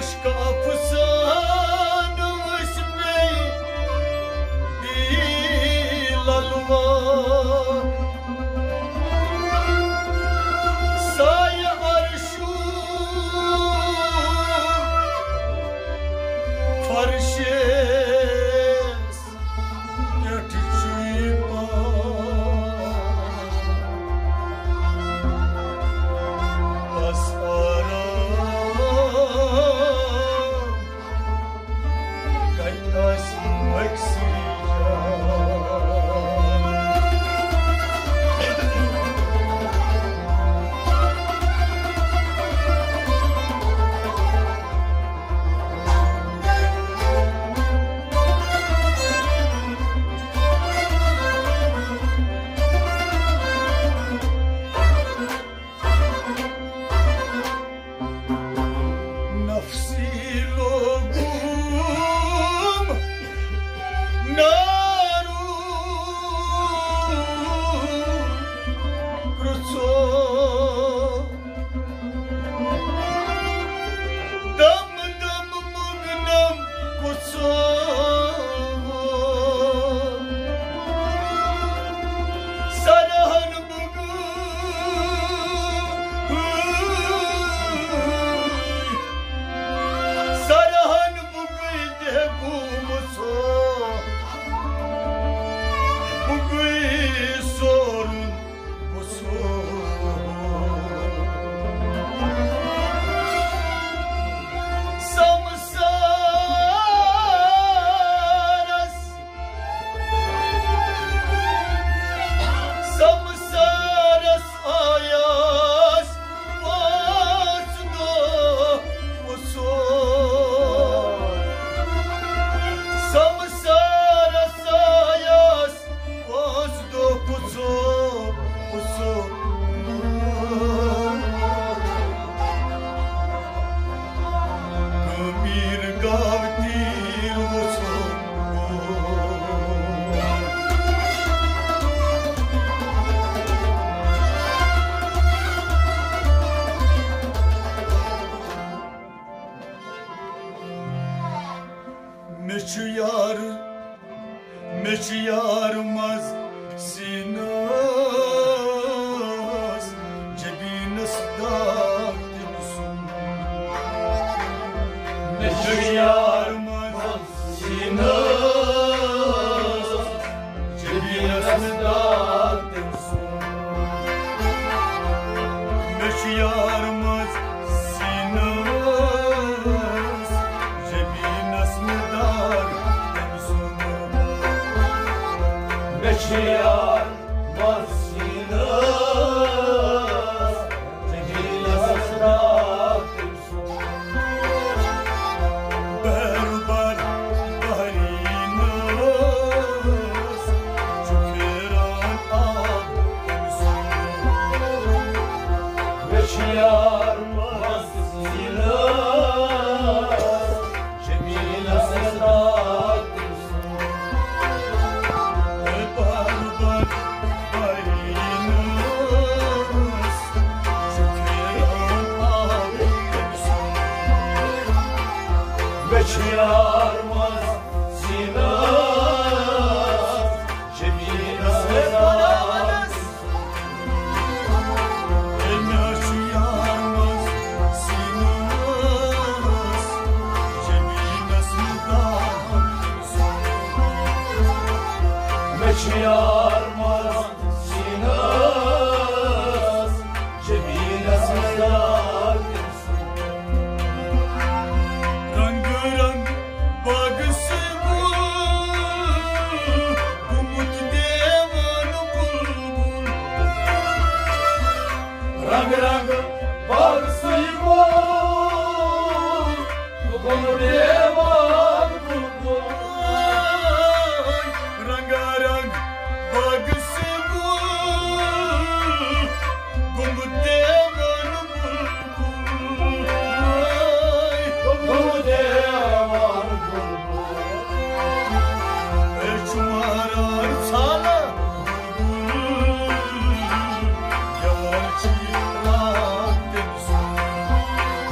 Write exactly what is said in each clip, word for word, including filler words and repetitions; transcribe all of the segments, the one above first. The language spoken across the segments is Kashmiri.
عشق افسانہٕ ؤسۍ پیٚیہِ بیٖل الوار۔ سایہِ عرشُک فرشس پٮ۪ٹھ چھُے پاس آرام۔ کتہِ آسہِ أکسٕے جان۔ نفسی لوگُم نارُک کرٛژھو۔ دم دم مُگنم کُژھو۔ سرہن بُگہٕ، سرہن بُگہٕ دِہ گومُت سو۔ بُگہٕ سورُن سمسارس آیاس پانٛژھ دۄہ وُژھو۔ سمسارس آیاس پانٛژھ دۄہ پُژھو، پُژھو۔ کٲمیر گاو تیٖر وُژھو۔ مےٚ چھُ یار، مےٚ چھُ یار منٛز سیٖنَس، جبیٖنَس داغ تٔمۍ سُنٛد۔ مےٚ چھُ یار منٛز سیٖنَس، جبیٖنَس داغ تٔمۍ سُنٛد۔ مےٚ چھُ یار منٛز سیٖنَس، جبیٖنَس مےٚ داغ تٔمۍ سُنٛد۔ مےٚ چھُ یار منٛز سیٖنَس، جبیٖنَس داغ تٔمۍ سُنٛد۔ بہرُبار بحرینس چھُ پھیران آب تٔمۍ سُنٛد۔ مےٚ چھُ یار منٛز سیٖنَس، جبیٖنَس داغ تٔمۍ سُنٛد۔ بہرُبار بحرینس چھُ پھیران آب تٔمۍ سُنٛد۔ مےٚ چھُ یار منٛز سیٖنَس، جبیٖنَس داغ۔ مےٚ چھُ یار منٛز سیٖنَس، جبیٖنَس مےٚ داغ۔ مےٚ چھُ یار منٛز سیٖنَس، جبیٖنَس مےٚ داغ۔ رنگ رنگ باغس گل، گوٚمُت دیوان بلبل۔ رنگ رنگ باغس گل، گوٚمُت دیوان بلبل۔ رنگا رنگ باغس گل، گوٚمُت دیوان بلبل۔ گوٚمُت دیوان بلبل۔ أسۍ چھِ ماران ژھانہٕ بلبل۔ یار چھِ راتھ تٔمۍ سُنٛد۔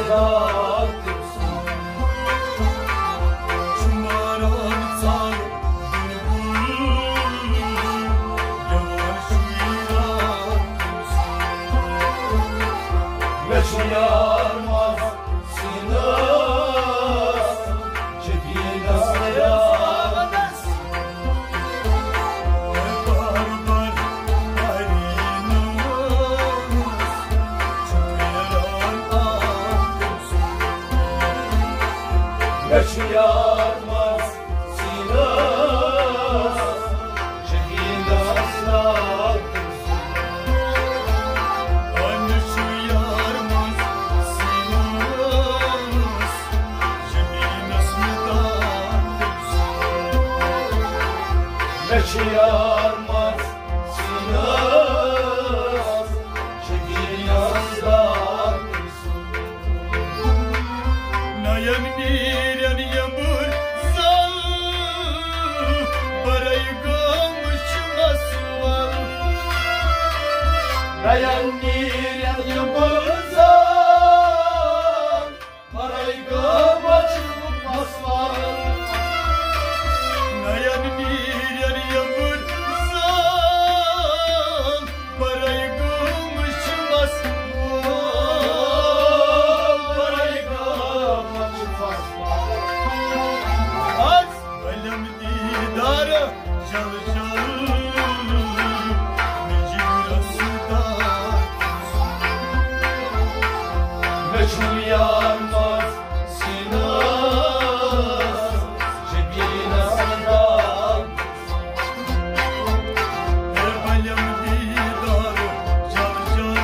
چھُ ماران ژالہٕ بُلبُل، گٮ۪وان چھُ یہِ راتھ تٔمۍ سُنٛد۔ مےٚ چھُ یار مَس سیٖنَس، جبیٖنَس یار۔ مےٚ چھُ یار مَس سیٖنَس، جبیٖنَس یار۔ مےٚ چھُ یار مَس سیٖنَس، جبیٖنَس یار۔ مےٚ چھُ یار مَس سیٖنَس، جبیٖنَس یار۔ نَیَن نیٖرٮ۪ن یَمبٕر زَل، بَرَے گامٕچ مَس وَل۔ نَیَن نیٖرٮ۪ن یَمبٕر زَل، بَرَے گامٕچ مَس وَل۔ نَیَن نیٖرٮ۪ن یَمبٕر زَل، بَرَے گامٕچ مَس وَل۔ بَرَے گامٕچ مَس وَل۔ آز بَلَم دیٖدار جَل جَل، مےٚ جِگرَس دار۔ مےٚ چھُ یار مَس سیٖنَس، جبیٖنَس دار۔ اے بَلَم دیٖدار جَل جَل،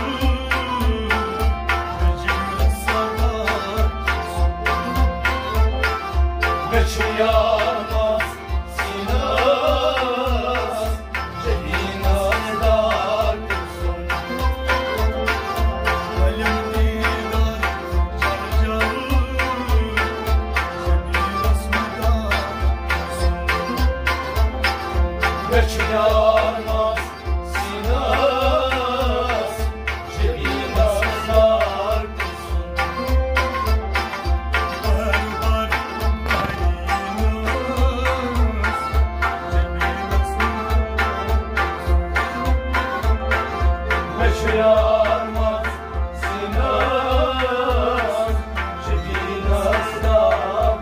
مےٚ جِگرَس دار۔ مےٚ چھُ یار مَس سیٖنَس، جبیٖنَس دار۔ مےٚ چھُ یار مَس سیٖنَس، جبیٖنَس دار۔ مےٚ چھُ یار مَس سیٖنَس، جبیٖنَس دار۔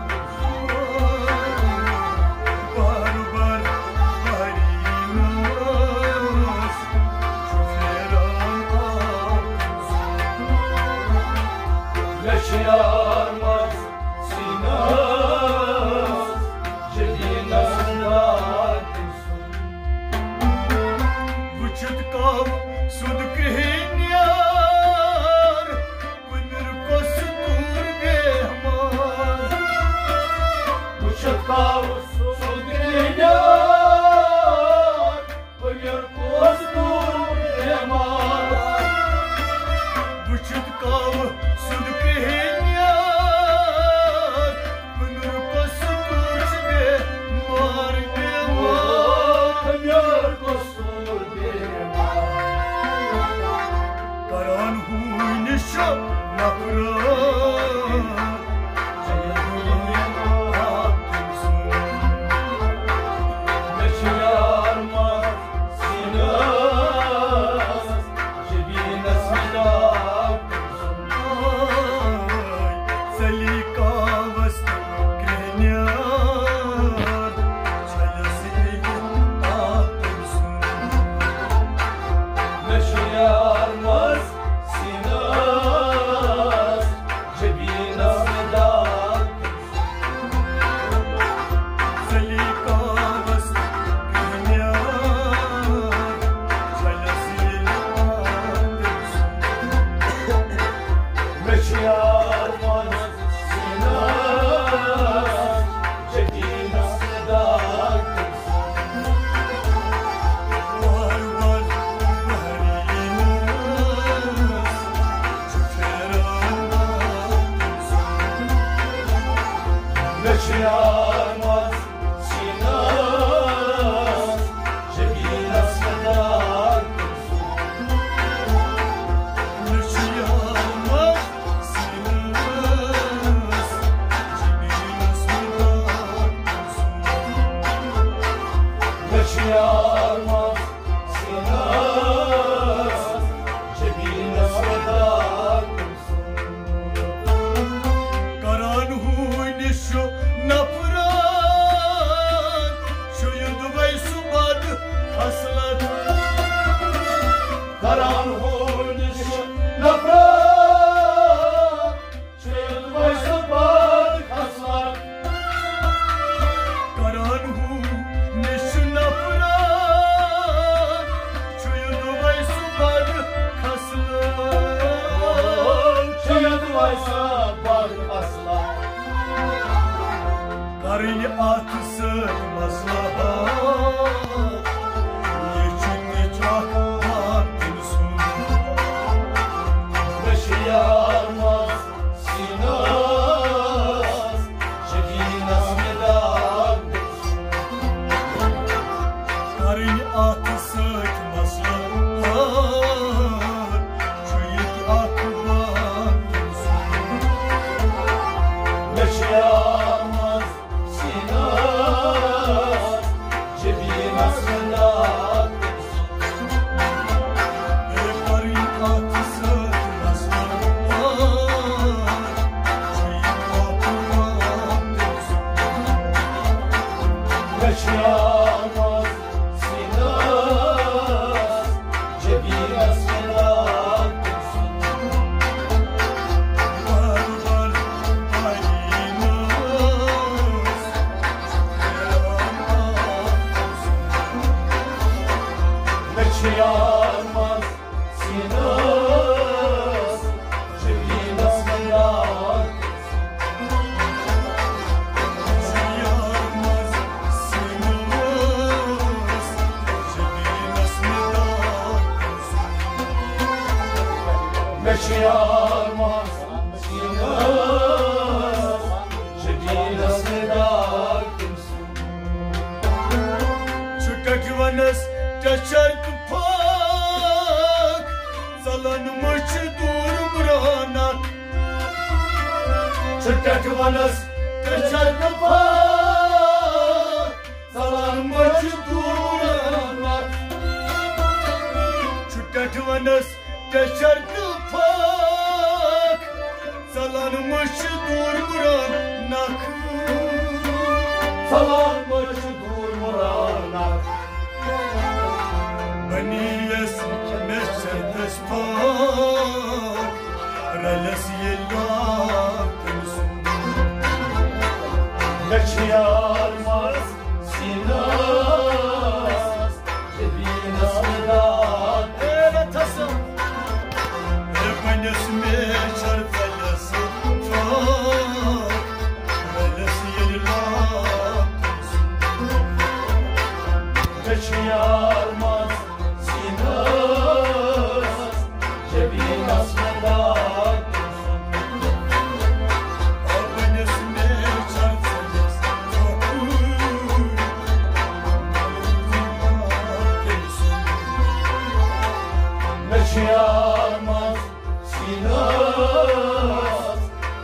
بار بار پرینس چھُ پھیران آب۔ مےٚ چھُ یار مَس سیٖنَس، جبیٖنَس دار۔ وٕچھِتھ کاوٕ سیوٚد کرٛہنیار، پٔنِر کۄس توٗر بیمار۔ وٕچھِتھ کاوٕ سیوٚد کرٛہنیار، پٔنِر کۄس توٗر بیمار۔ وٕچھِتھ کاوٕ سیوٚد کرٛہنیار، پٔنِر کۄس توٗر چھِ بیمار، بیمار۔ پٔنِر کۄس کران ہوٗنۍ چھُ نفرت۔ مےٚ چھُ یار مَس سیٖنَس، جبیٖنَس مےٚ داغ۔ سلیقاوس کرٛہنیار، چھلس ییٚلہِ آتُر سُنٛد۔ مےٚ چھُ یار مَس سیٖنَس، جبیٖنَس مےٚ داغ۔ سلیقاوس کرٛہنیار، چھلس ییٚلہِ آتُر سُنٛد۔ مےٚ چھُ یار مَس سیٖنَس، جبیٖنَس داغ۔ وار وار پہرینس چھُ پھیران۔ مےٚ چھُ یار مَس سیٖنَس، جبیٖنَس داغ۔ مےٚ چھُ یار مَس کرٕنۍ اَتھ سۭتۍ مصلحت، یہِ چھُ تہِ چھُ اکھ باب تٔمۍ سُنٛد۔ مےٚ چھِ یار منٛز سیٖنَس، جبیٖنَس مےٚ داغ تٔمۍ سُنٛد۔ کرٕنۍ اَتھ سۭتۍ مصلحت، چھُ یہِ تہِ اکھ باب تٔمۍ سُنٛد۔ مےٚ چھِ یار منٛز سیٖنَس، جبیٖنَس مےٚ داغ تٔمۍ سُنٛد۔ اے پَرٕنۍ اَتھ سۭتۍ مصلحت، چھُ یہِ اکھ باب تٔمۍ سُنٛد۔ مےٚ چھِ یار منٛز سیٖنَس، جبیٖنَس مےٚ داغ تٔمۍ سُنٛد۔ بار بار پَرٕنۍ مےٚ چھِ یار منٛز سیٖنَس، جبیٖنَس مےٚ داغ۔ مےٚ چھِ یار منٛز سیٖنَس، جبیٖنَس مےٚ داغ تٔمۍ سُنٛد۔ چھُ ٹَٹھوَنَس ٹٮ۪چھَر تہٕ پھاکھ، ژَلان مٔچھِ دوٗر مُرانَتھ۔ چھُ ٹَٹھوَنَس ٹٮ۪چھَر تہٕ پھاکھ، ژَلان مٔچھِ دوٗر مُرانَتھ۔ چھُ ٹَٹھوَنَس ٹٮ۪چھَر تہٕ پھاکھ، ژَلان مٔچھِ دوٗر مُرانَتھ۔ ژَلان مٔچھِ دوٗر مُرانَتھ۔ بَنیَس مےٚ چھَتَس پھاکھ، رَلَس ییٚلہِ یار تٔمۍ سُنٛد۔ مےٚ چھِ یار منٛز سیٖنَس، جبیٖنَس مےٚ داغ۔ اے رَتھَس، اے بَنیَس مےٚ چھَتَس پھاکھ، رَلَس ییٚلہِ یار تٔمۍ سُنٛد۔ مےٚ چھِ یار منٛز سیٖنَس، جبیٖنَس مےٚ داغ۔ مےٚ چھِ یار منٛز سیٖنَس،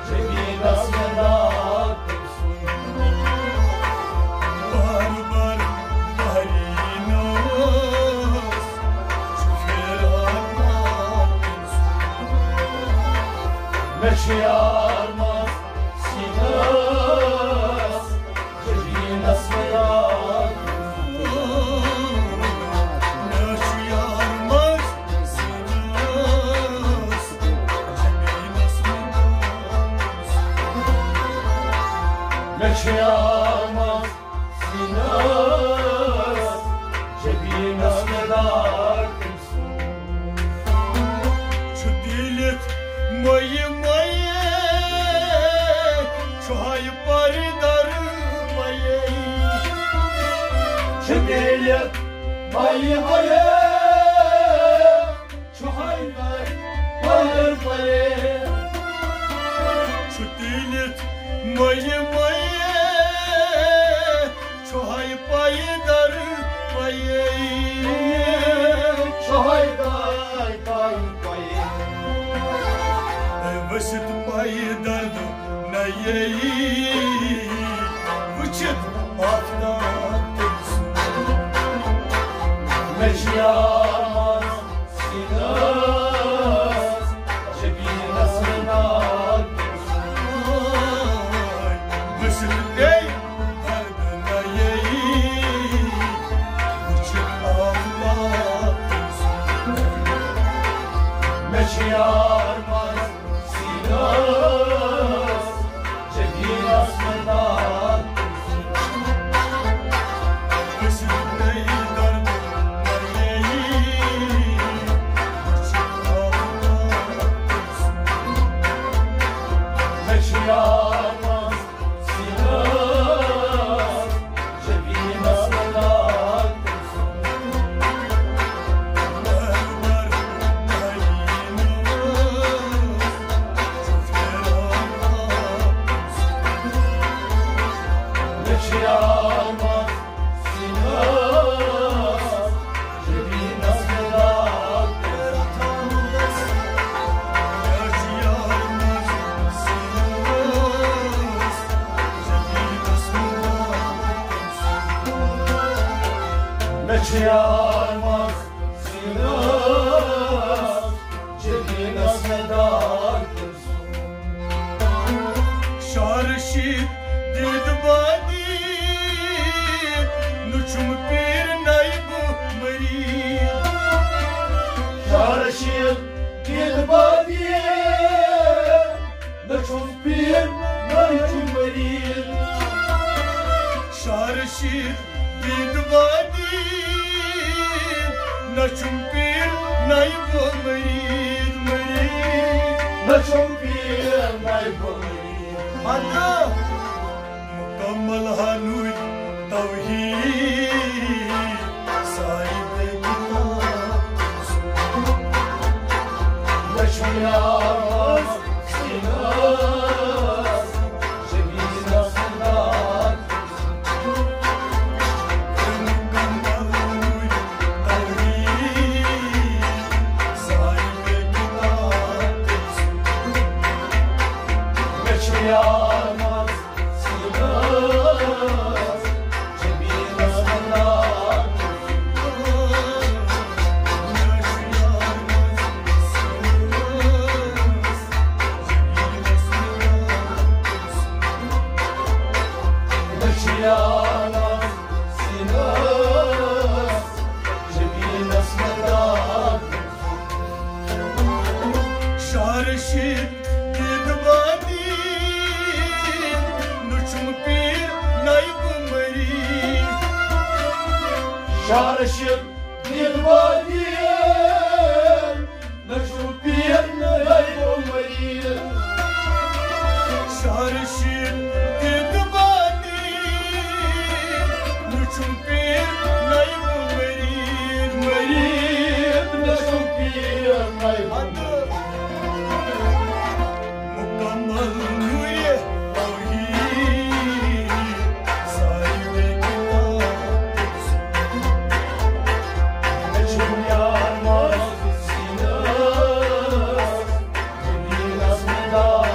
جبیٖنَس مےٚ داغ۔ بار بار بحرینس چھُ پھیران۔ مےٚ چھُ یار منٛز سیٖنَس، جبیٖنَس مےٚ داغ۔ مےٚ چھُ یار منٛز سیٖنَس، جبیٖنَس مےٚ داغ۔ مےٚ چھُ یار منٛز سیٖنَس، جبیٖنَس مےٚ داغ۔ چھُ پیٖلِتھ مۄیہِ مۄیہِ، چھُ ہاے پردر مۄیہِ۔ چھُ پیٖلِتھ مۄیہِ مۄیہِ، چھُ ہاے پردر مۄیہِ۔ چھُ پیٖلِتھ مۄیہِ مۄیہِ، چھُ ہاے پایہِ در پایہِ۔ چھُ ہاے پایہِ، پایہِ، پایہِ۔ ؤسِتھ پایہِ درد نَیہِ، وٕچھِتھ آفتاب تٔمۍ سُنٛد۔ مےٚ چھِ یار منٛز سیٖنَس، جبیٖنَس مےٚ داغ۔ ؤسِتھ پیٚیہِ درد نَیہِ، وٕچھِتھ آفتاب تٔمۍ سُنٛد۔ مےٚ چھِ یار منٛز سیٖنَس، جبیٖنَس مےٚ داغ۔ یار منٛز سیٖنَس، جبیٖنَس مےٚ داغ تٔمۍ سُنٛد۔ شاہ رشیٖد دِد بادی، نہٕ چھُم پیٖر نایبُک مریٖد۔ شاہ رشیٖد دِد بادی، نہ چھُم پیٖر، نہ چھُم مریٖد۔ شاہ رشیٖد دِد بادی، نہ چھُم پیٖر، نہ بہٕ مریٖد، مریٖد۔ نہ چھُم پیٖر، نہ بہٕ مریٖد۔ مطلب؟ مکمل ہنوٗر توحیٖد، صاحب کتاب۔ مےٚ چھُ یار سیٖنَس، جبیٖنَس داغ۔ مےٚ چھُ یار منٛز سیٖنَس، جبیٖنَس داغ۔ مےٚ چھُ یار سیٖنَس، جبیٖنَس مےٚ داغ۔ شاہ رشیٖد دِد بادی، نہٕ چھُم پیٖر، نایبُک مریٖد۔ شاہ رشیٖد دِد بادی، نہ چھُم پیٖر، نہ بہٕ مریٖد۔ شاہ رشیٖد دِد بادی، نہ چھُم پیٖر، نہ بہٕ مریٖد، مریٖد۔ نہ چھُم پیٖر، نہ بہٕ مریٖد۔ مکمل نوٗرِ توحیٖد، صاحب کتاب۔ مےٚ چھُ یار منٛز سیٖنَس، جبیٖنَس مےٚ داغ۔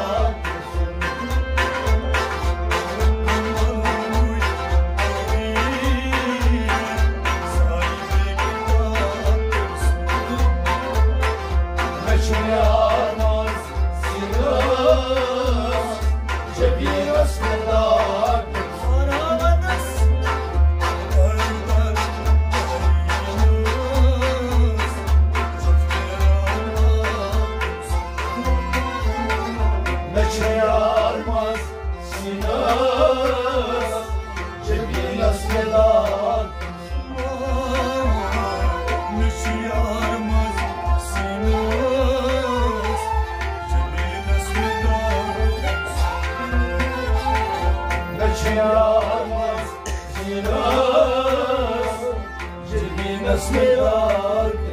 مےٚ چھُ یار منٛز سیٖنَس، جبیٖنَس مےٚ داغ۔ مےٚ چھُ یار منٛز سیٖنَس، جبیٖنَس مےٚ داغ۔ مےٚ چھُ یار منٛز سیٖنَس، جبیٖنَس مےٚ داغ۔ مےٚ چھُ یار منٛز سیٖنَس، جبیٖنَس مےٚ داغ۔